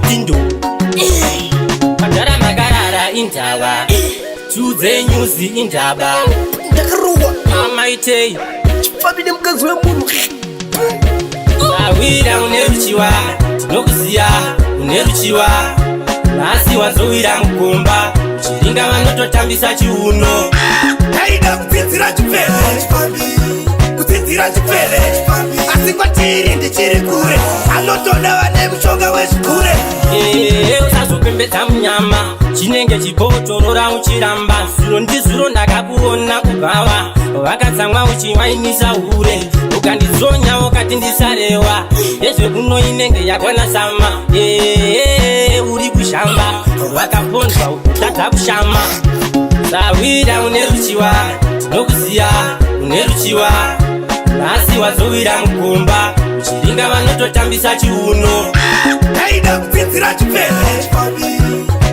Tindo Madhara makarara indava Tiudze nyuzi indaba Ndakarohwa Amaitei Chipfambi nemukadzi wemunhu. Sawira une ruchiwa Tinokuziya une ruchiwa Nhasi wazowira mugomba Chiringa vanototambisa chiuno. Taida kudzidzira chipfeve, kudzidzira chipfeve, asi kwatiri ndichiri kure. Anotoda vane mushonga wezvikure. Ee, usazopembedza munyama chinenge chipotorora uchiramba. Zuro ndizuro ndakakuona kubhawa, wakatsamwa uchiwainisa hure, ukandidzonya ukati ndisarewa yezvekuno inenge yakwana sama. Ee, uri kushamba wakapondwa ukutadza kushama. Sawira une ruchiwa tinokuziya une ruchiwa nhasi wazowira mugomba uchiringa vanototambisa chiuno. Taida kudzidzira chipfeve,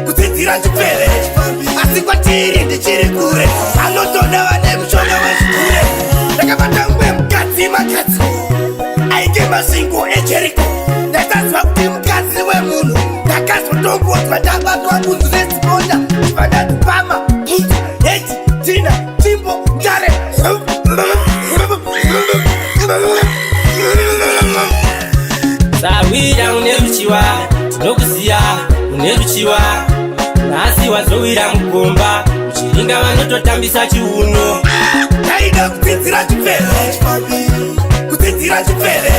kudzidzira chipfeve, asi kwatiri ndichiri kure. Anotoda vane mushonga wezvikure. Ndakabata mumwe mukadzi makadzi ainge masvingo eJeriko. Ndaisaziva kuti mukadzi wemunhu. Ndakazotongodzwa ndabatwa bunzu reziponda chivandadzipama bhutsu heji tina tsvimbo njare. Sawira une ruchiwa tinokuziya une ruchiwa nhasi wazowira mugomba uchiringa vanototambisa chiuno. Taida kudzidzira chipfeve, kudzidzira chipfeve,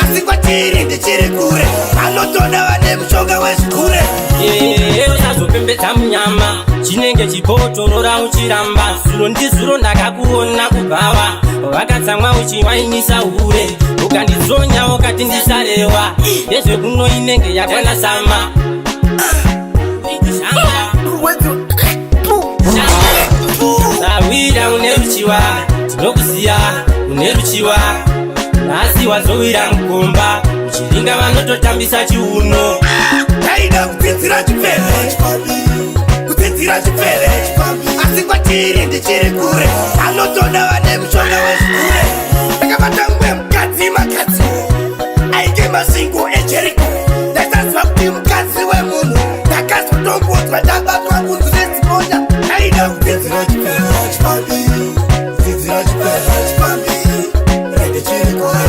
asi kwatiri ndichiri kure. Anotoda vane mushonga wezvikure. Ee, usazopembedza munyama chinenge chipotorora uchiramba. Zuro ndizuro ndakakuona kubhawa, wakatsamwa uchiwainisa hure, ukandidzonya ukati ndisarewa yezvekuno inenge yakwana sama. Sawira une ruchiwa tinokuziya une ruchiwa nhasi wazowira mugomba uchiringa vanototambisa chiuno. Taida kudzidzira chipfeve, kudzidzira chipfeve, asi kwatiri ndichiri kure. Anotoda vane mushonga wezvikure. Ndakabata mumwe mukadzi makadzi ainge masvingo eJeriko. Ndaisaziva kuti mukadzi wemunhu. Ndakazotongodzwa ndabatwa bunzu reziponda. Taida kudzidzira chipfeve, kudzidzira chipfeve, ndichiri kure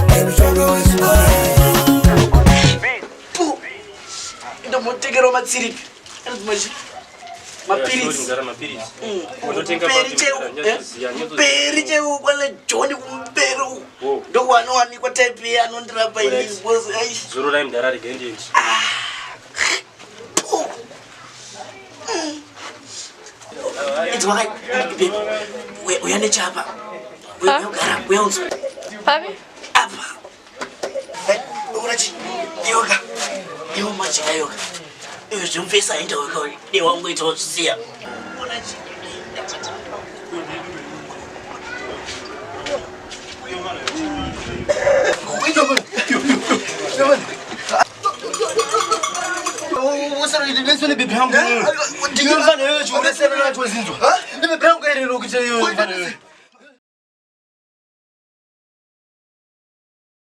nemushonga wezvikure. Ndombotengerwa matsiripi anonzi machi mapiritsi mberi chaiwo kwana John kumberi uku ndokwanowanikwa type ye anondirapa inini because ai Zororai mudhara, regai ndiende. Inzwa kai babe, uya nechapa, uya ugara, uya unzwa. Papi? Apa una chi iwoka iwo majika iwoka iwe zvimufesa aita weka dewangu ita wazvisiya una chi. Ndibebe yangu.